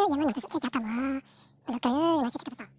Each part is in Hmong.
Yog muaj neeg txawj cav tom no, lawv kawg no txawj cav tom.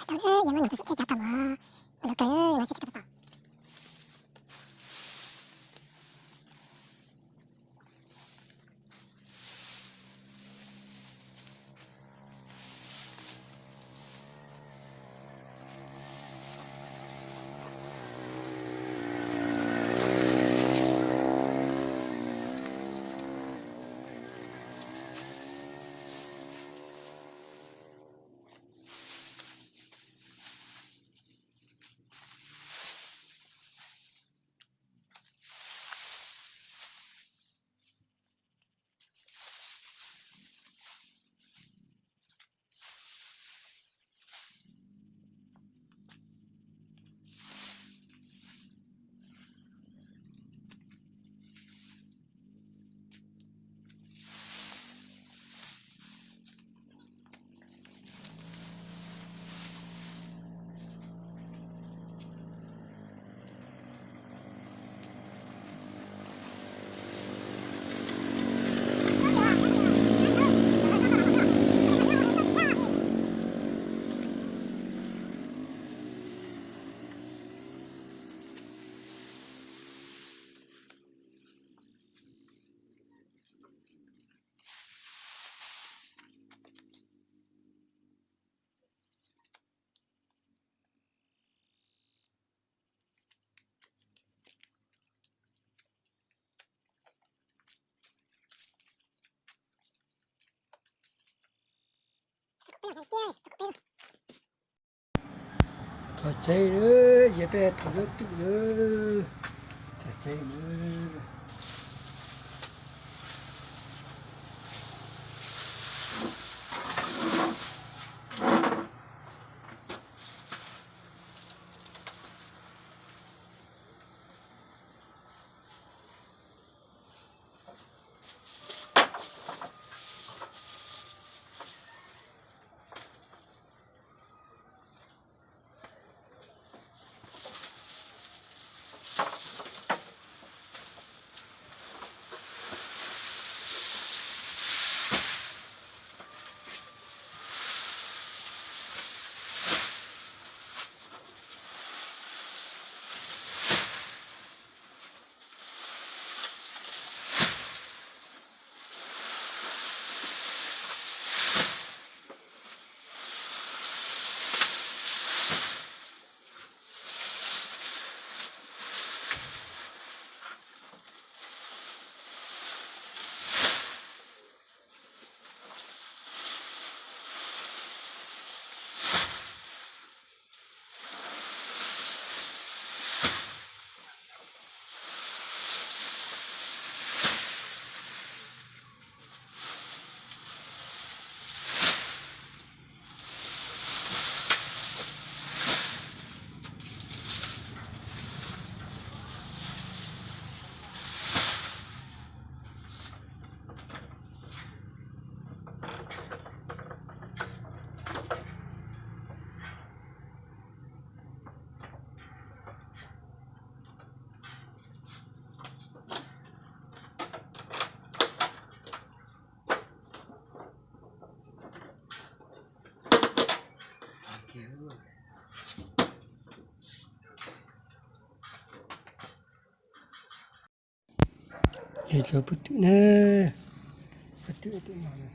Tau, yog muaj nom txog sab tsheb cav tau mog, ntau kawg no sab tsheb cav tau. Txog tsev lawm, yog peb thaum lub twm lawm. Txog tsev lawm. Yog cov pub twm na, pub twm twm no.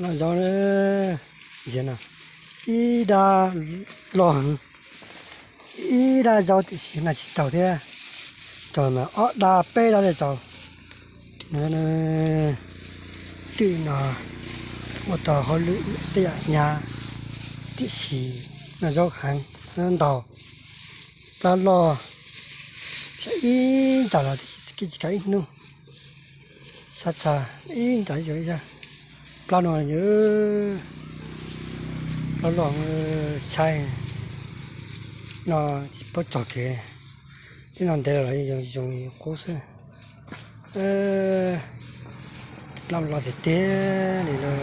No zaub, ntsia no, ib dab loj, ib dab zaub tiam sis no tsis tsaug thiab. Tsaug mas ob dab peb dab thiaj tsaug. Twm no ua tau hauj lwm tej yam hnyav, tiam sis no zaub heev, ntau, plab loj, ib ntsais los tsis kav ib hnub, sab txha ib ntsais ib, plab no, plab loj, tshaib no, tsis paub txog kev. Tib no ntev los zoo qub xwb. Plab loj tiag tiag li lawm,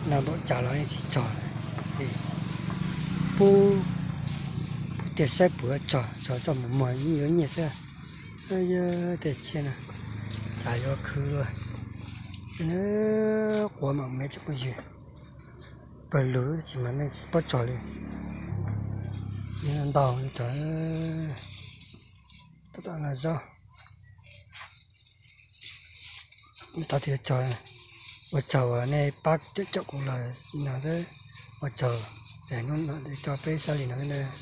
no npaum cas los yeej tsis txog. Pub, pub tiag saib puas txog, txog txoj mus muag yeej yuav nyiaj xwb. Yog tej tsiaj no cas yuav khwv luaj. Quav mam me tsis pub ywg, pawg lug tsis mas nej tsis paub txog li. Ntau li txog, tab tom no zaub, tab tom txog. Ua tsaug uas nej pab caum kuv los no xwb. Ua tsaug, hnub no tso peb sab li no.